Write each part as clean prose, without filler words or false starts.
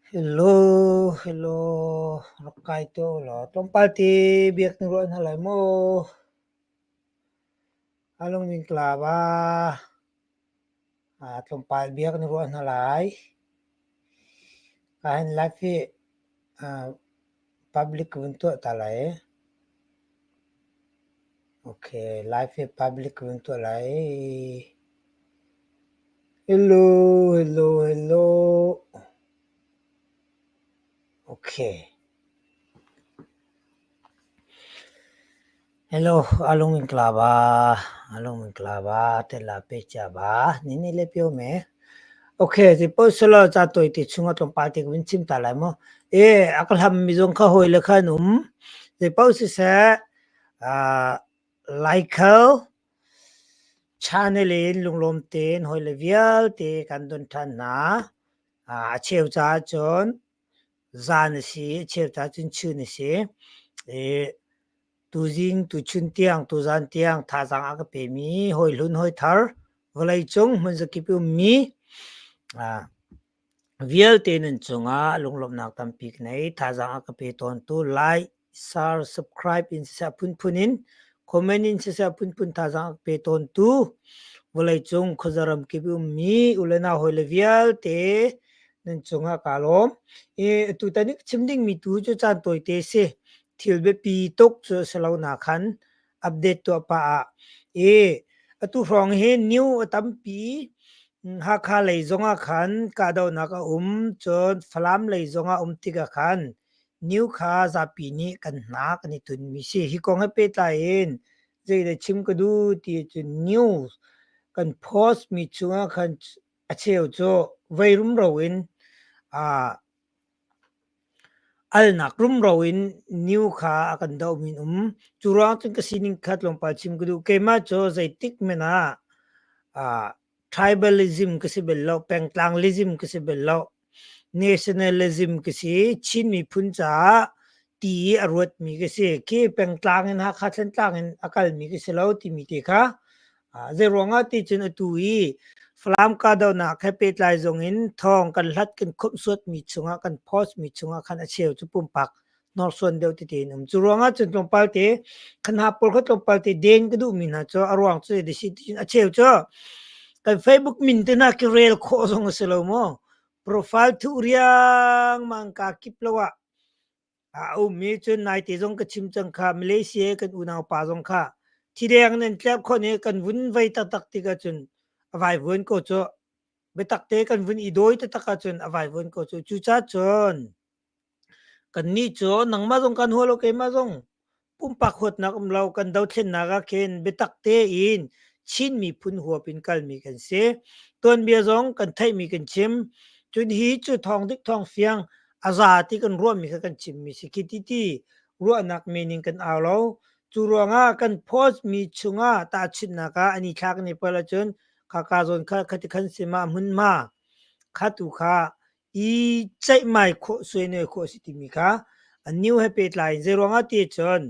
Hello, hello, rak kai tuah ulaw tlawmpal te biak na ruah hna lai maw? Alung min klava tlawmpal biak na ruah hna lai. Ka hin live hi public ka vun tuah ta lai. Okay, live hi public ka vun tuah lai. Hello, hello, hello. Okay. Hello, alung in klava, alung in klava, te la pe cha ba, ni ni le pio me. Okay, ti po selo cha toi ti chunga tlawmpal te vun chim ta lai mo. E a ka hlam mi zong kha hoi le khan um. Ti po si se ah Laikhal channel in lunglawm tein hawile vialte kan don ṭhan hna. A cheu caah cun zan a si i a cheu caah cun chun a si. I tuzing, tuchun tiang, tuzan tiang thazaang a ka pemi hawi hlun hawi thar vawleicung hmunzakip i ummi vialte nan cungah lunglawmhnak tampi ka nei. Thazaang a ka pe tawntu like, share, subscribe in siseh a phunphun in comment in siseh a phunphun thazaang a ka pe tawntu vawleicung khuazaram kip i ummi u le nau hawile vialte nan cungah kaa lawm. I tutan i ka chim dingmi tu cu caan tawite a si. Thil biapi tuk cu a si lo na khan update tuah pah ah i atu hrawng hi new a tampi. Hakha lei zongah khan kahdohnak a um, cun Falam lei zongah um tikah khan new kha zapi nih kan hna kan i tunmi si. Hi kong he pehtlai in zeidah chim ka duh ti cun news kan post mi chungah khan a cheu cu vei rumro in Alnak rumro in niu kha a kan dohmi an um. Cu ruang cun ka sining kha tlawmpal chim ka duh. Keimah cu zeitik hmanh ah tribalism ka si bal lo, pengtlanglism ka si bal lo, nationalism ka si. Chin miphun caah ti i a ruatmi ka si. Khi pengtlang in Hakha Thantlang in a kalmi ka si lo timi te kha Zeiruangah ti cun atu i Falam kahdohnak he pehtlai zongin thawng kan hlat kan khawmhsuatmi chungah kan post mi chungah khan a cheu cu pumpak hnorsuan deuh tete in um. Cu ruangah cun tlawmpal te khan hna pawl kha tlawmpal te den ka duhmi hna cu a ruang cu zei si ti cun a cheu cu kan Facebook min te hna khi rel khawh zong a si lo maw? Profile thuh riangmang ka kip lo ah A ummi cun naite zong ka chim cang kha Malaysia kan unau pa zong kha thideng nan tlerh khon i kan vun vei taktak tik ahcun a vaivuan ko cu. Biatak te kan vun i dawi taktak ahcun a vaivuan ko cu. Cucaah cun kannih cu nangmah zong kan hua lo keimah zong Pumpak huatnak um lo kan dothlennak ah khin biatak tein Chin miphun huap in kalmi kan si. Tuanbia zong kan theihmi kan chim. Cun hi cu thawng dik thawng fiang a za ti kan ruahmi kha kan chimmi si khi ti ti ruahnak men in kan au lo. Cu ruangah kan post mi chungah tahchunhnak ah an i thlak ni pal ahcun khaka zawn kha khati khan si ma hmunhma kha tu kha i ceihmai khawh suainoi khawh a si timi kha a new he pehtlai in zeiruangah ti cun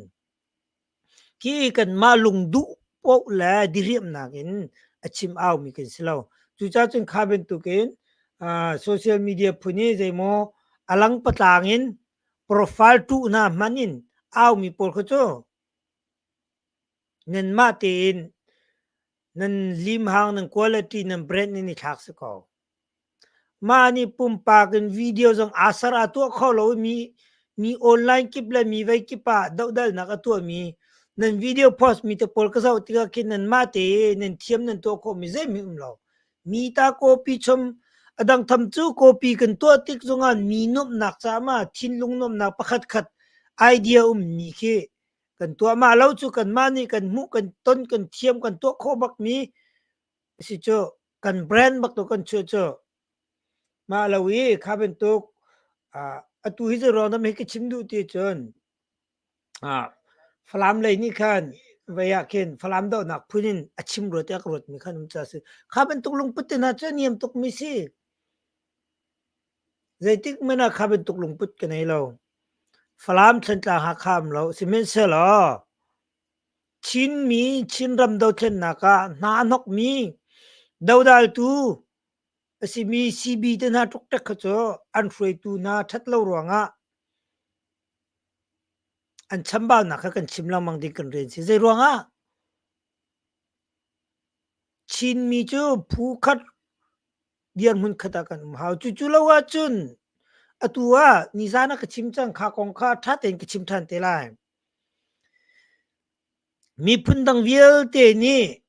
khi kanmah lungduh paoh le diriamnak in a chim aumi kan si lo. Cucaah cun kha bantukin social media phun i zeimaw a lang patlang in profile tuh hna hman in aumi pawl kha cu nanmah tein nan limhang nan quality nan brand nan i thlak si ko. Mah nih pumpak in video zong aa ser aa tuah kho lo i mi mi online kip le mi vei kip ah dohdalnak a tuahmi nan video post mi te pawl ka zoh tikah khin nanmah te nan thiam nan tuah khawhmi zeihmanh um lo. Mi ta copy chom a dang tham cu copy kan tuah tik zongah mi nuamhnak caah ma thinlung nuamhnak pakhat khat idea ummi khi kan tuah. Mah lo cu kanmah nih kan hmuh kan ton kan thiam kan tuah khawh bakmi si cu kan brand bak tu kan chuah cu mah lo i kha bantuk atu hi cu ruang dam hi ka chim duh ti cun Falam lei nih khan vei ah khin Falam dohnak phun in a chim rua tiah ka ruat mi khan um ca si kha bantuk lungput te hna cu a niam tuk mi si zeitik hmanh ah kha bantuk lungput ka nei lo Falam Thantlang Hakha um lo sihmanhsehlaw Chinmi Chinram dothlennak ah hna a hnokmi dodaltu. A simi CB te hna ṭukṭek kha cu an hruaitu hna ṭhat lo ruangah an chambaunak kha kan chim lengmang ding kan rian si. Zei ruangah? Chinmi cu phu khat dirhmun khat ah kan um hau. Cucu lo ahcun atu ah nizan ah ka chim cang kha kong kha ṭha tein ka chim ṭhan te lai. Miphun dang vialte nih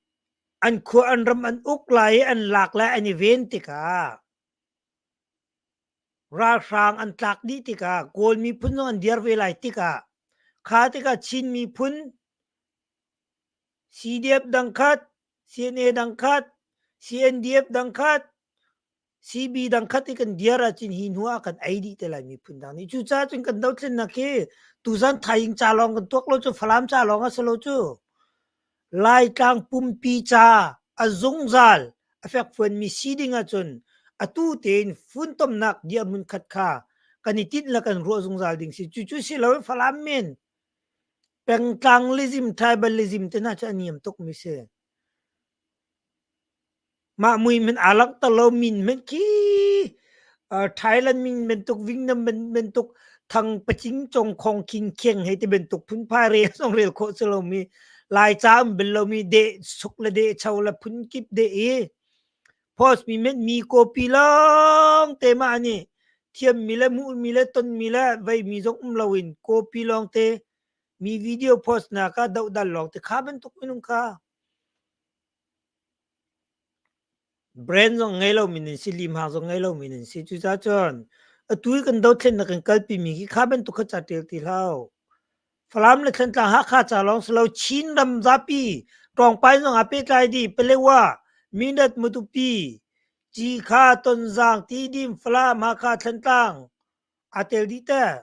an khua an ram an uk lai i an lak lai an i ven tikah ralhrang an tlak dih tikah Kawl miphun zong an dir ve lai tikah kha tikah Chin miphun CDF dangkhat, CNA dangkhat, CNDF dangkhat, CB dangkhat i kan diar ahcun hi hnu ah kan ei dih te lai miphun dang nih. Cucaah cun kan dothlennak hi tuzan thaing ca lawng kan tuak lo cu Falam ca lawng a si lo cu. Laitlang pumpi ca a zungzal a fekfuanmi si ding ahcun atu tein funtomnak dirhmun khat kha kan i tinh le kan ruah zungzal ding si. Cucu si loin Falam men pengtlanglism, tribalism te hna cu a niam tukmi si. Mah mui hmanh aa langhter lo min hmanh khi Thailand min bantuk Vietnam bantuk thang pacing cong khong king kheng hei ti bantuk phunphai rel zong rel khawh si lomi Laica um bel lomi deh suk le deh cho le phunkip deh i post mi hmanh mi copy lawng te mah nih thiammi le hmuhmi le tonmi le veimi zong um loin copy lawng te mi video post nak ah dohdal lawng te kha bantuk minung kha Brand zong ngei lomi nan si, limhang zong ngei lomi nan si. Cucaah cun atu i kan dothlennak kan kalpi mi khi kha bantuk kha ca ṭial ti hlah u. Falam le Thantlang Hakha ca lawng si lo Chin ram zapi Ṭawngpai zong aa pehtlai dih Palewa, Mindat, Matupi, Cikha, Tonzang, Tidim, Falam, Hakha, Thantlang aa tel dih te.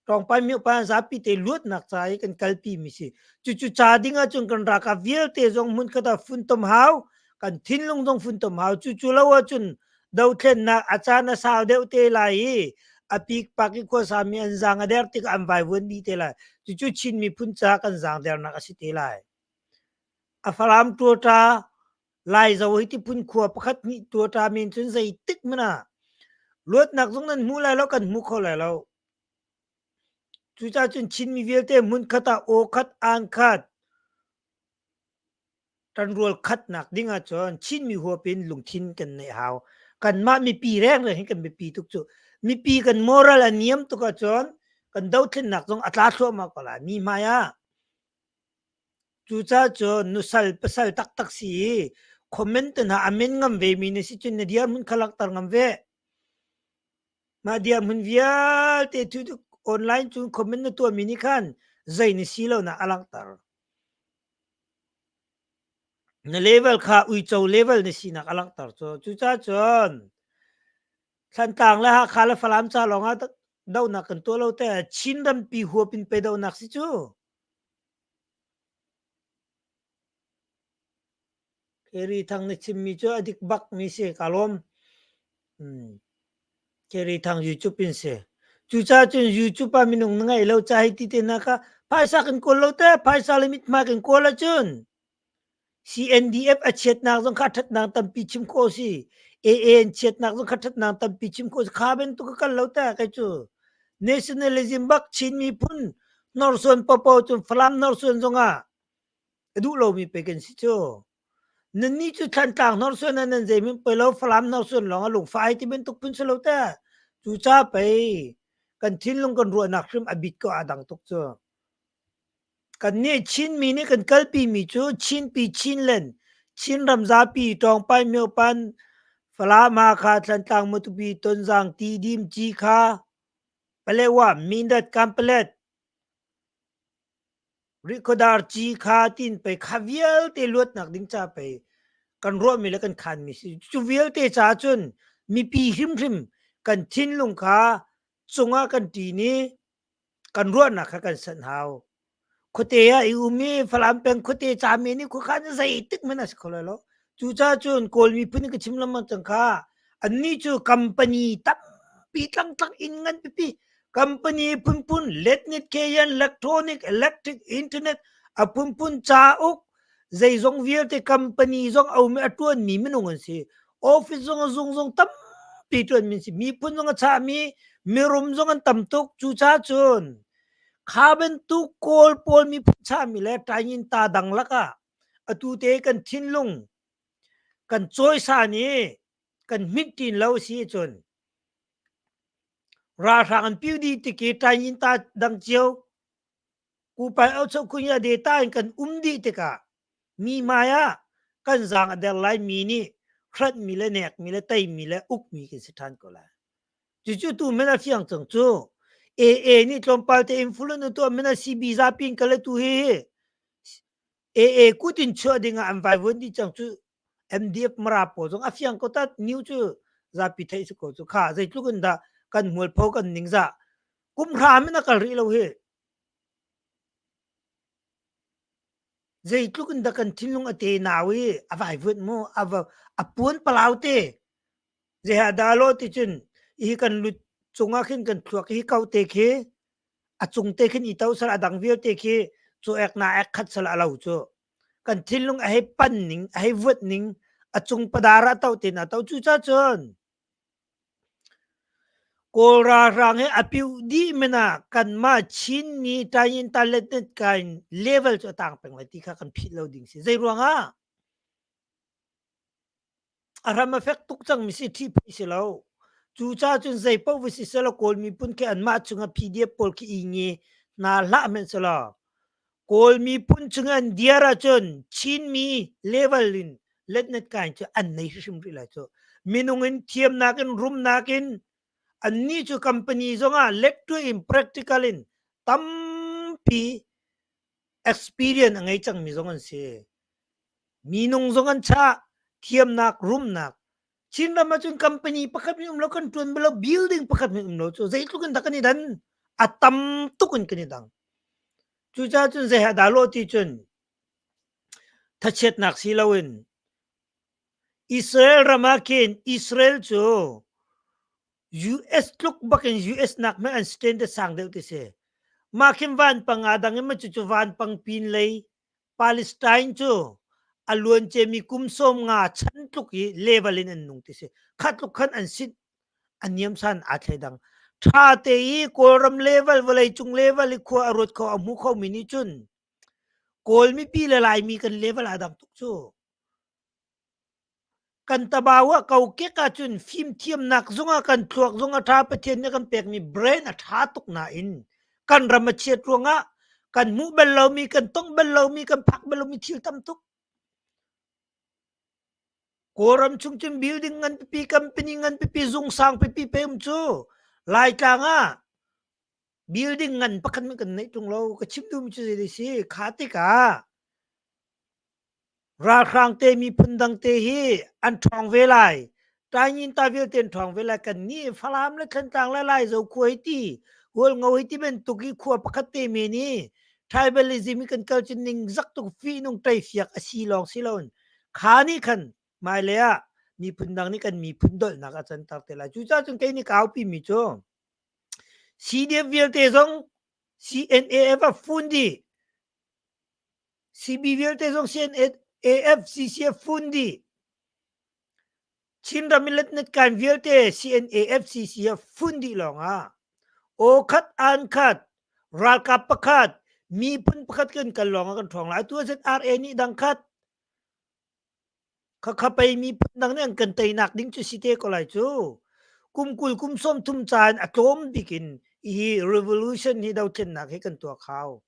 Ṭawngpai miohpa zapi te luatnak ca i kan kalpi mi si. Cucu ca ding ahcun kan ralkap vialte zong hmunkhat ah funtom hau, kan thinlung zong funtom hau. Cucu lo ahcun dothlennak a caan a sau deuh te lai i a pikpak i khuasami an zaang a der tikah an vaivuan dih te lai. Cucu Chin miphun caah kan zaangdernak a si te lai. A Falam ṭuaṭa Laizo hi tiphun khua pakhat hnih ṭuaṭa men cun zeitik hmanh ah luatnak zong nan hmu lai lo kan hmu kho lai lo. Cucaah cun Chinmi vialte hmunkhat ah aw khat aan khat ṭanrual khatnak ding ahcun Chinmi huap in lungthin kan neih hau. Kanmah mipi rengreng hi kan biapi tuk cu. Mipi kan moral a niam tuk ahcun kan dothlennak zong a tla thluahmah ko lai. Mi hmai ah Cucaah cun nusal pasal taktak si i comment te hna a men ngam vemi na si cun na dirhmun kha langhter ngam ve. Mah dirhmun vialte cu online cun comment na tuahmi nih khan zei na si lonak a langhter. Na level kha uico level na sinak a langhter cu. Cucaah cun Thantlang le Hakha le Falam ca lawng ah dohnak kan tuah lo te Chin rampi huap in pe dohnak si cu. Kerry Thang na chimmi cu a dik bak mi si ka lawm. Hmm. Kerry Thang YouTube in si. Cucaah cun YouTube ah minung na ngeih lo ca hi ti te na kha phaisa kan kawl lo te phaisa le mithmai kan kawl ahcun CNDF a chiatnak zong kha ṭhatnak tampi chim khawh si. AA an chiatnak zong kha ṭhatnak tampi chim khawh si. Kha bantuk ka kal lo ta kei cu. Nationalism bak Chin miphun hnorsuan popo cun Falam hnorsuan zongah a duh lomi pe kan si cu. Nannih cu Thlantlang hnorsuan ah nan zeimin poi lo Falam hnorsuan lawng a lungfah ai ti bantuk phun si lo ta. Cucaah pei kan thinlung kan ruahnak hrim a bit ko aa dang tuk cu. Kannih Chinmi nih kan kalpimi cu Chinpi Chinland, Chinram zapi, Ṭawngpai Myopan, Falam, Hakha, Thantlang, Matupi, Tonzang, Tidim, Cikha, Palewa, Mindat, Kanpalet, Rihkhawdar, Cikha tiin pei kha vialte luatnak ding ca pei kan ruahmi le kan khanmi si. Cu vialte caah cun mipi hrimhrim kan thinlung kha cungah kan ṭin i kan ruahnak kha kan sanh hau. Khuate ah i um i Falam peng khuate ca men i khuakhan zeitik hmanh a si kho lai lo. Cucaah cun Kawl miphun in ka chim lengmang cang kha annih cu company tampi tlangtlang inn ngan pipi company phunphun letnit keyan electronic electric internet a phunphun cauk zeizong vialte company zong a um i a ṭuanmi minung an si. Office zong a zung zong tampi ṭuan mi si. Miphun zong a chahmi mirum zong an tam tuk. Cucaah cun kha bantuk Kawl pawl miphun chahmi le Taingin ta dang lakah atu te kan thinlung kan cawisan i kan hmit ṭin lo si cun ralhrang an piu dih tik i Taingin ta dang cio Kupai aucho khunya data in kan um dih tikah mi hmai ah kan zaang a der lai mi nih hranh mi le nek mi le tei mi le uk mi kan si ṭhan ko lai. Cucu tu men a fiang cang cu. AA nih tlawmpal te influence tuah men a CB zapi in kale tu hi AA kut in chuah ding ah an vaivuan dih cang cu. MDF Mara pawl zong a fiang ko ta new cu zapi theih si ko cu kha zeitluk in dah kan hmualpho kan ningzah kum hra min a kal rih lo hi. Zeitluk in dah kan thinlung a te nau i a vaivuanh mu, a va a puan palau te. Zeiah dah lo ti cun hi kan lut cungah khin kan thluak hi kau te khi a cung te khin i to sal a dang vialte khi cu ek na ek khat sal a lo cu. Kan thinlung a hei pan ning, a hei vuat ning, a cung padar ah to te na to cu ca cun Kawl ralhrang hi a piuh dih men ah kanmah Chinmi Tayin Taletnet kain level cu a tang peng lai ti kha kan philh lo ding si. Zei ruangah? A ram a fek tuk cangmi si ṭhihphaih si lo. Cucaah cun zei paoh va si selaw Kawl miphun khi anmah chungah PDF pawl khi i nge hna hlah hmanh selaw Kawl miphun chung an diar ahcun Chinmi level in letnet kai cu an nei hrimhrim rih lai cu. Minung in thiamnak in rumnak in annih cu company zongah lettu in practical in tampi experience a ngei cangmi zong an si. Minung zong an chah, thiamnak, rumnak. Chinram ahcun company pakhat min um lo, kan ṭuan bal lo, building pakhat min um lo cu zeitluk in dah kan i dan? A tam tuk in kan i dang. Cucaah cun zei ah dah lawh ti cun thachiatnak si loin Israel ram ah khin Israel cu US tluk bakin US nak hmanh an standard sang deuh ti si. Mah khin vanpang aa dang i maw cucu vanpang pin lei Palestine cu a luanciami kum 50 chan tluk i level in an nung ti si. Kha tluk khan an sit a niamsan aa thleidang. Ṭha te i Kawlram level, vawleicung level i khua a ruat kho, a hmu khomi nih cun Kawl mipi le Laimi kan level aa dang tuk cu. Kan tabau ah kokek ahcun fimthiamnak zongah kan thluak zong a ṭha Pathian nih a kan pekmi brain a ṭha tuk nain kan ram a chiat ruangah kan hmuh bal lomi, kan tongh bal lomi, kan phak bal lomi thil tam tuk. Kawlram chung cun building ngan pipi, company ngan pipi, zung sang pipi pe um cu Laitlang ah building ngan pakhat hmanh kan neih ṭung lo. Ka chim duhmi cu zei si kha tikah ralhrang te miphun dang te hi an ṭhawng ve lai. Taingin ta vialte an ṭhawng ve lai. Kan nih Falam le Thantlang le Laizo khua hi ti Hualngo hi ti bantuk i khua pakhat te men i tribalism i kan kal cun ning zak tuk fihnung ṭeifiak a si lawng si loin Kha nih khan hmailei ah miphun dang nih kan miphun dolhnak a canter te lai. Cucaah cun kei nih ka aupimi cu CDF vialte zong CNAF a fun dih. CB vialte zong CNAF, CCF fun dih. Chinram i letnet kan vialte CNAF, CCF fun dih lawng ah aw khat an khat ralkap pakhat miphun pakhat kan kal lawng ah kan ṭhawng lai. Atu ah ZRA nih dang khat Khakha pei miphun dang nih an kan teinak ding cu si te ko lai cu. Kum 20 kum 30 caan a tlawm bik in hi revolution hi dothlennak hi kan tuah khau.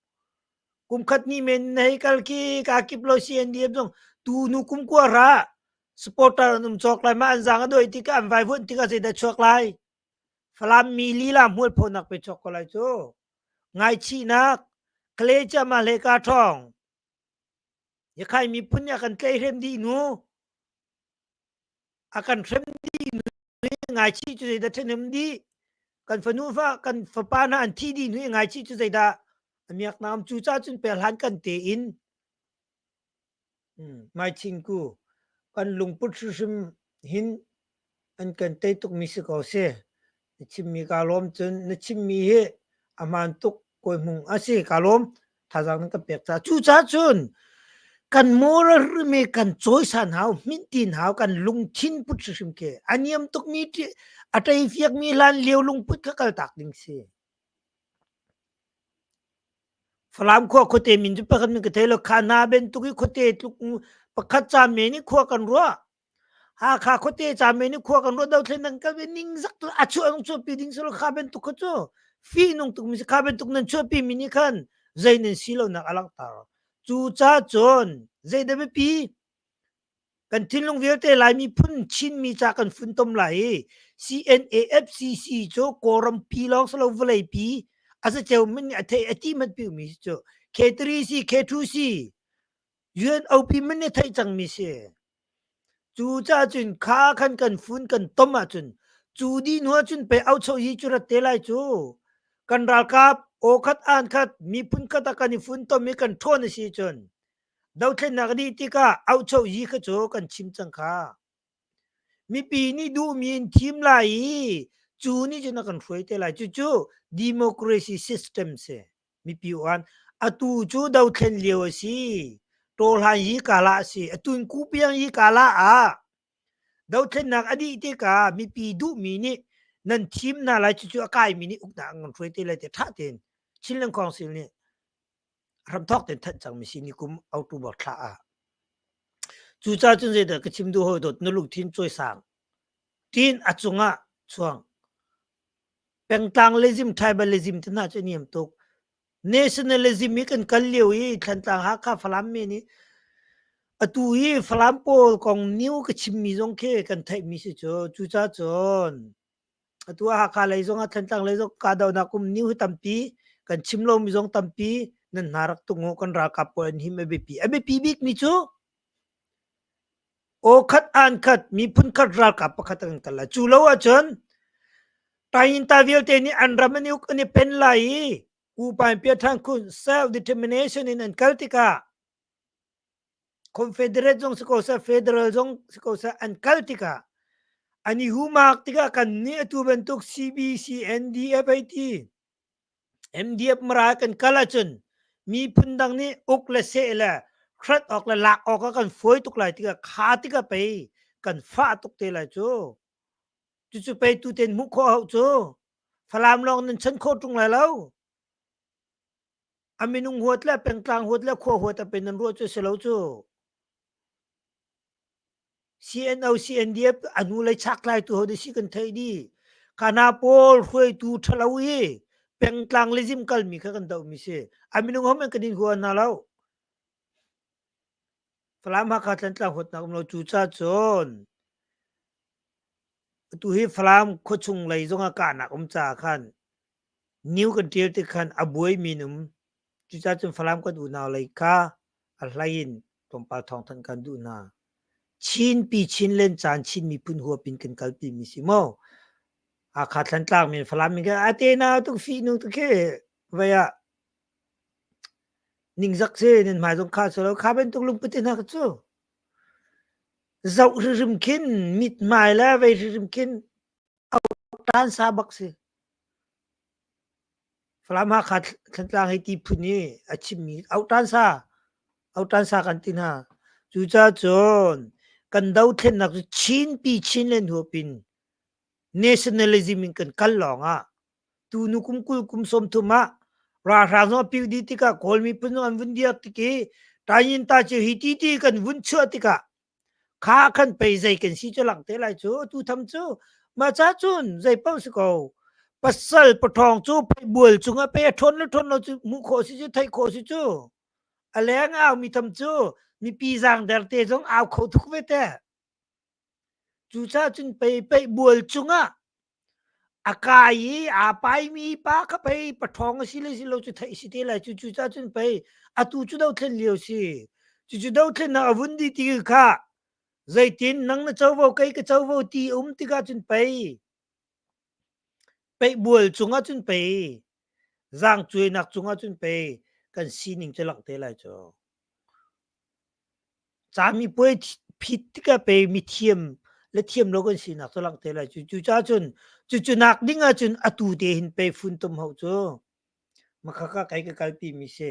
Kum khat ni men na hei kal khi ka kip lo CNDF zong tu nu kum kua ra supporter an um cawk lai ma an zang a doi tikah an vaivuan tikah zeidah chuak lai. Falam mi lila hmual phonak pe chuak ko lai cu. Ngaichihnak kle ma hle ka ṭhawng. Yakhai miphun nih a kan tlaihhrem dih hnu a kan hrem dih hnu ngaichih cu zeidah ṭhahnem dih kan fanu fa kan fapa hna an thi dih hnu i ngaichih cu zeidah a miak naam cu ca cun per hlan kan te in mai chingku kan lungput hrimhrim hin an kan tei tukmi si ko si. Na chimmi kaa lawm cun na chimmi hi a hmaan tuk kawi hmung a si kaa lawm thazaang nan ka pek caah cucaah cun. Kan moral hrim hi kan cawisan hau, hmintin hau, kan lungthin put hrimhrim khi. A niam tukmi a ṭeifiakmi hlan lio lungput kha kaltak ding si. Falam khua khuate min cu pakhat min ka thei lo. Kha hna bantuk i khuate tluk pakhat ca men i khua kan ruah. Hakha khuate ca men i khua kan ruah dothlen nan kal ve ningzak tu a chuah nung chuahpi ding si lo kha bantuk kha cu fihnung tuk mi si kha bantuk nan chuahpi mi nih khan zei nan si lonak a langhter. Cucaah cun zeidah biapi Kan thinlung vialte Lai miphun Chinmi ca kan funtom lai i CNAFCC cu Kawlram pi lawng si lo vawlei pi a zaceu min nih a theih a ti hmanh pi mi si cu K3C K2C UNOP min nih theih cangmi si. Cu caah cun kha khan kan fun kan tom ahcun cu dih hnu ahcun pei aucho hi cu rat te lai cu kan ralkap aw khat an khat miphun khat ah kan i funtom i kan ṭhawn a si cun Dothlennak a dih tikah auhcho yi kha cu kan chim cang kha. Mipi nih duhmi in thim lai i cu nih cun a kan hruai te lai. Cucu democracy system si. Mipi uan. Atu cu dothlen lio a si. Tawhlan yi kala a si. Atu in kupiang yi kala ah dothlennak a dih tikah mipi duhmi nih nan thim hna lai cucu a kaimi nih uknak an kan hruai te lai ti ṭha tein Chinland Council nih hramthawk tein thanh cangmi si nikum October thla ah. Cucaah cun zeidah ka chim duh hawi dawt na lungthin cawisang tiin a cungah chuang pengtlanglism tribalism te hna cu a niam tuk nationalism hi kan kal lio i Thlantlang Hakha Falam mi nih atu hi Falam pawl kong new ka chimmi zong khi kan theihmi si cu cucaah cun Atu ah Hakha lei zong ah Thantlang lei zong kahdohnak um new hi tampi kan chim lomi zong tampi nan hna rak tung u kan ralkap pawl an him a biapi. A biapi bik mi cu aw khat an khat miphun khat ralkap pakhat an kal lai. Cu lo ahcun Tayinta vialte nih an ram an i uk an i pen lai i Upain Piathan Khun self determination in an kal tikah Confederate zong si ko seh, Federal zong si ko seh, an kal tikah an i humak tikah kan nih atu bantuk CBC, NDF hei ti, MDF Mara kan kal ahcun miphun dang nih uk le seh le hrat awk le lak awk ah kan fawi tuk lai tikah kha tikah pei kan fah tuk te lai cu. Cucu pei tu ten hmuh khawh hau cu. Falam lawng nan chan khawh ṭung lai lo. A minung huat le pengtlang huat le khua huat a pe nan ruah cu si lo cu. CNO CNDF a hnu lei chak tlai tu ho si kan theih di. Kana pawl hruaitu ṭhalo i pengtlang le zim kalmi kha kan doh mi si. A minung ho men kan in hua hna lo. Falam Hakha Tlantlang huatnak um lo cu ca cun atu hi Falam khuachung lei zong ah kahnak um caah khan new kan ṭial tik khan a buaimi an um. Cucaah cun Falam kan unau lei kha a hlei in tlawmpal thawngthanh kan duh hna. Chinpi Chinland caan Chin miphun huap in kan kalpi mi si maw? Hakha Thlantlang min Falam min a te na tuk fi nu tuk khi vai ah ningzak si nan hmai zong kha si lo kha bantuk lungput te hna kha cu zoh hrimhrim khin mithmai le vei hrimhrim khin tan sa bak si. Falam Hakha Thantlang hei ti phun i a chimmi autan sa autan sa kan ti hna. Cucaah cun kan dothlennak cu Chinpi Chinland huapin nationalism in kan kal lawng ah tunu kum 20 kum 30 ah ralhrang zong a pil dih tikah Kawl miphun zong an vun diak tik i Tayinta cu hi ti ti kan vun chuah tikah Kha khan pei zei kan si cu lang te lai cu tu tham cu mah ca cun zei paoh si ko pasal paṭhawng cu pei bual cungah pei a ṭhawn le ṭhawn lo cu hmuh khawh si cu theih khawh si cu a leng au mi tham cu mipi zaangder te zong au kho tuk ve te cucaah cun pei pei bual cungah A kai i aa paimi pa kha pei paṭhawng a si le si lo cu theih si te lai cu cucaah cun pei atu cu dothlen lio si. Cucu dothlennak a vun dih ti kha zeitin nang na covo kei ka covo ti a um tikah cun pei peihbual cungah cun pei zaangcuainak cungah cun pei kan sining cu langh te lai cu. Camipuai phit tikah pei mithiam le thiam lo kan sinak cu langhter lai cu. Cucaah cun cucu nak ding ahcun atu te hin pei funtom hau cu. Makhaka kai ka kalpi mi si.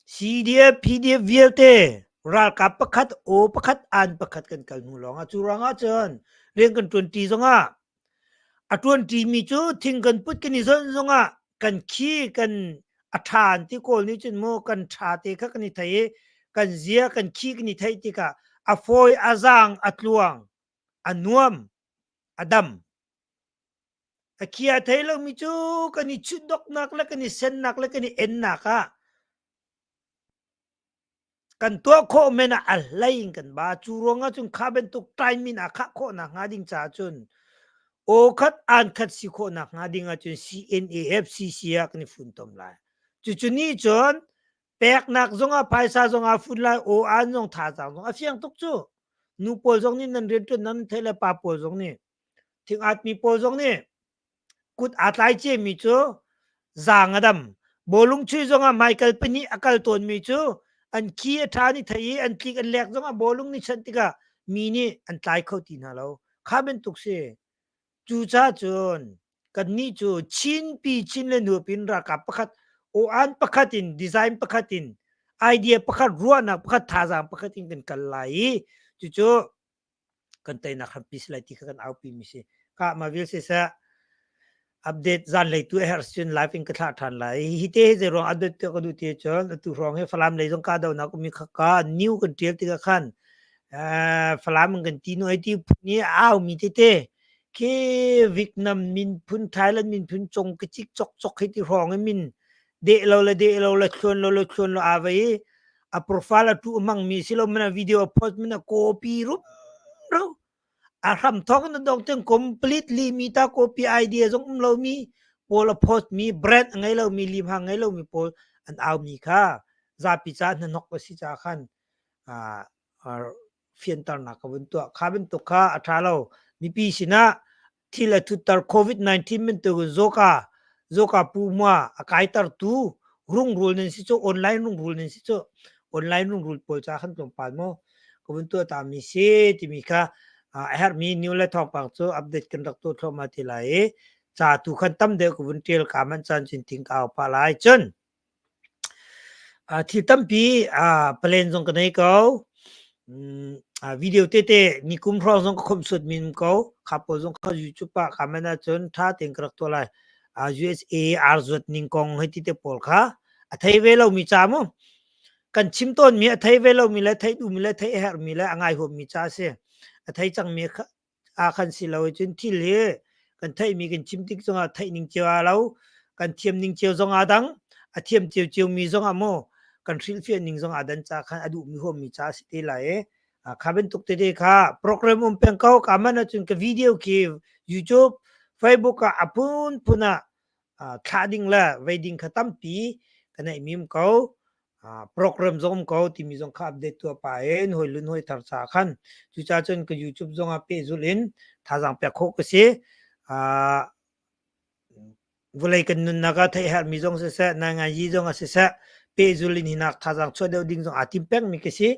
CDF, PDF vialte ralkap pakhat, aw pakhat, an pakhat kan kal hnu lawng ah cu ruang ah cun rian kan ṭuanṭi zongah a ṭuanṭimi cu thing kan put kan i zonh zongah kan khi kan a ṭha an ti. Kawl nih cun mu kan ṭha te kha kan i thei i kan zia kan khi kan i theih tikah a fawi, a zaang, a tluang, a nuam, a dam. A khi a thei lomi cu kan i chutdoknak le kan i sennak le kan i ennak ah kan tuah khawh men ah a hlei in kan ba. Cu ruangah cun kha bantuk time in a khah khawh nak hnga ding caah cun aw khat an khat si khawh nak hnga ding ahcun CNAFCC ah kan i funtom lai. Cucu nih cun peknak zongah phaisa zongah fun lai, aw an zong thazaang zong a fiang tuk cu. Nu pawl zong nih nan rianṭuan nan theih le pa pawl zong nih Thingatmi pawl zong nih kut aa tlai ciami cu zaang a dam. Bawlung chuih zongah hmaikal pahnih a kal tawnmi cu an khi a ṭha ni thei i an tlik an lek zongah bawlung nih chanh tikah mi nih an tlai kho ti hna lo. Kha bantuk si. Cucaah cun kannih cu Chinpi Chin le nupi in ralkap pakhat, aw-an pakhat in, design pakhat in, idea pakhat, ruahnak pakhat, thazaang pakhat in kan kal lai i cucu kan teinak hrampi si lai ti kha kan aupi mi si. Ka ma vil siseh, update zanlei tu a herh cun live in ka thlah ṭhan lai. Hi te hi zei ruang update tuah ka duh ti cun atu hrawng hi Falam lei zong kahdohnak ummi kha ka new kan ṭial tikah khan Falam in kan ti nu ai ti phun i a au mi tete khi Vietnam min phun, Thailand min phun, cong ka cik cok cok hi ti hrawng i min deh lo le deh lo le thluan lo le thluan lo aa vei i a profile a tu mang mi si lo mana video a post mana copy rum ro a hram thawk na dong ten completely mi ta copy idea zong um lo mi pawl a post mi, brand a ngei lo mi, lim ha ngei lo mi pawl an au mi kha zapi ca hna nok a si ca khan fianternak ka vun tuah. Kha bantuk kha a ṭha lo. Mipi sinah thil a thutter, COVID-19 bantuk in zawka zawka pu hmua a kaitertu rungrul nan si cu, online rungrul nan si cu. Online rungrul pawl ca khan tlawmpal maw ka vun tuah ta mi si timi kha a herhmi new le thawngpang cu update kan rak tuah thluahmah ti lai i ca tu khan tam deuh ka vun ṭial ka manh caan cun ting ka au pah lai. Cun Thil tampi palen zong ka nei ko. Video tete nikum hrawng zong ka khawmhsuat mi um ko. Kha pawl zong kha YouTube ah ka man ahcun ṭha tein ka rak tuah lai. USA ar zuat ning kong hei ti te pawl kha a thei ve lomi ca mu. Kan chim tawnmi a thei ve lomi le theih duhmi le theih a herhmi le a ngai huammi ca a si. A thei cangmi ah khan si lo cun thil hi kan theihmi kan chim tik zongah theih ning cio aa lo, kan thiam ning cio zong aa dang, a thiam cio cio mi zong ah maw kan hrilhfiah ning zong aa dan ca khan a duhmi huammi ca a si te lai i kha bantuk tete kha program um peng ko. Ka man ahcun ka video khi YouTube, Facebook ah a phunphun ah thlah ding le vei ding kha tampi ka neih mi um ko, program zong um ko timi zong kha update tuah pa in hoi lun hoi thar cha khan. Cucaah cun ka YouTube zong ah pehzulh in thazaang pek khawh ka si. Vawlei kan nunnak ah theih herhmi zong siseh, nainganyi zong ah siseh, pehzul in hinak thazaang chuah deuh ding zong aa tim pengmi ka si.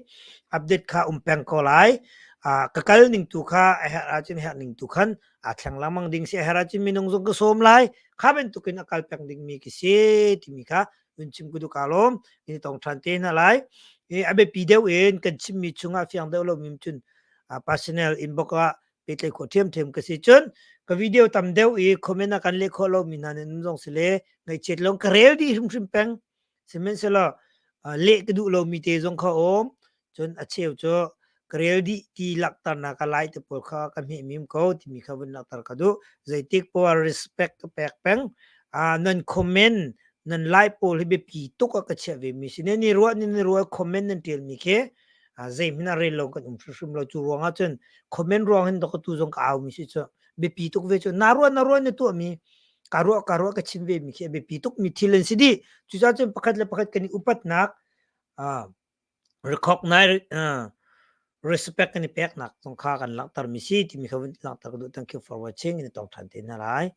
Update kha um peng ko lai. Ka kal ning tu kha a herh ahcun herh ning tu khan aa thleng lengmang ding si. A herh ahcun minung zong ka sawm lai. Kha bantukin a kal peng dingmi ka si timi kha nun chim ku duh ka lawm. Ni tong ṭhan te hna lai. A biapi deuh in kan chimmi chungah fiang deuh lo mi cun personal inbox ah pehtlaih khawh ṭhiamṭhiam ka si. Cun ka video tam deuh i comment ah kan leh khawh lomi hna nan um zong si le ngaihchiat lawng ka rel dih hrimhrim peng. Sihmanhsehlaw leh ka duh lomi te zong kha um. Cun a cheu cu ka rel dih ti langhternak ka lai te pawl kha ka hmeh mim ko timi kha vun langhter ka duh. Zeitik poah respect ka pek peng. Nan comment, nan like pawl hi biapi tuk ah ka chiah ve mi si. Nan i ruah, nan i ruah, comment nan ṭial mi khi zeihmanh ah rel lo kan um hrimhrim lo. Cu ruang ah cun comment ruang hin dok tu zong ka au mi si cu biapi tuk ve cu. Na ruah, na ruah, na tuah mi ka ruah, ka ruah, ka chim ve mi khi a biapi tuk mi thil an si dih. Cucaah cun pakhat le pakhat kan i upatnak, recognize, respect kan i peknak zong kha kan langhter mi si timi kha vun langhter ka duh. Thank you for watching. In tong ṭhan te hna lai.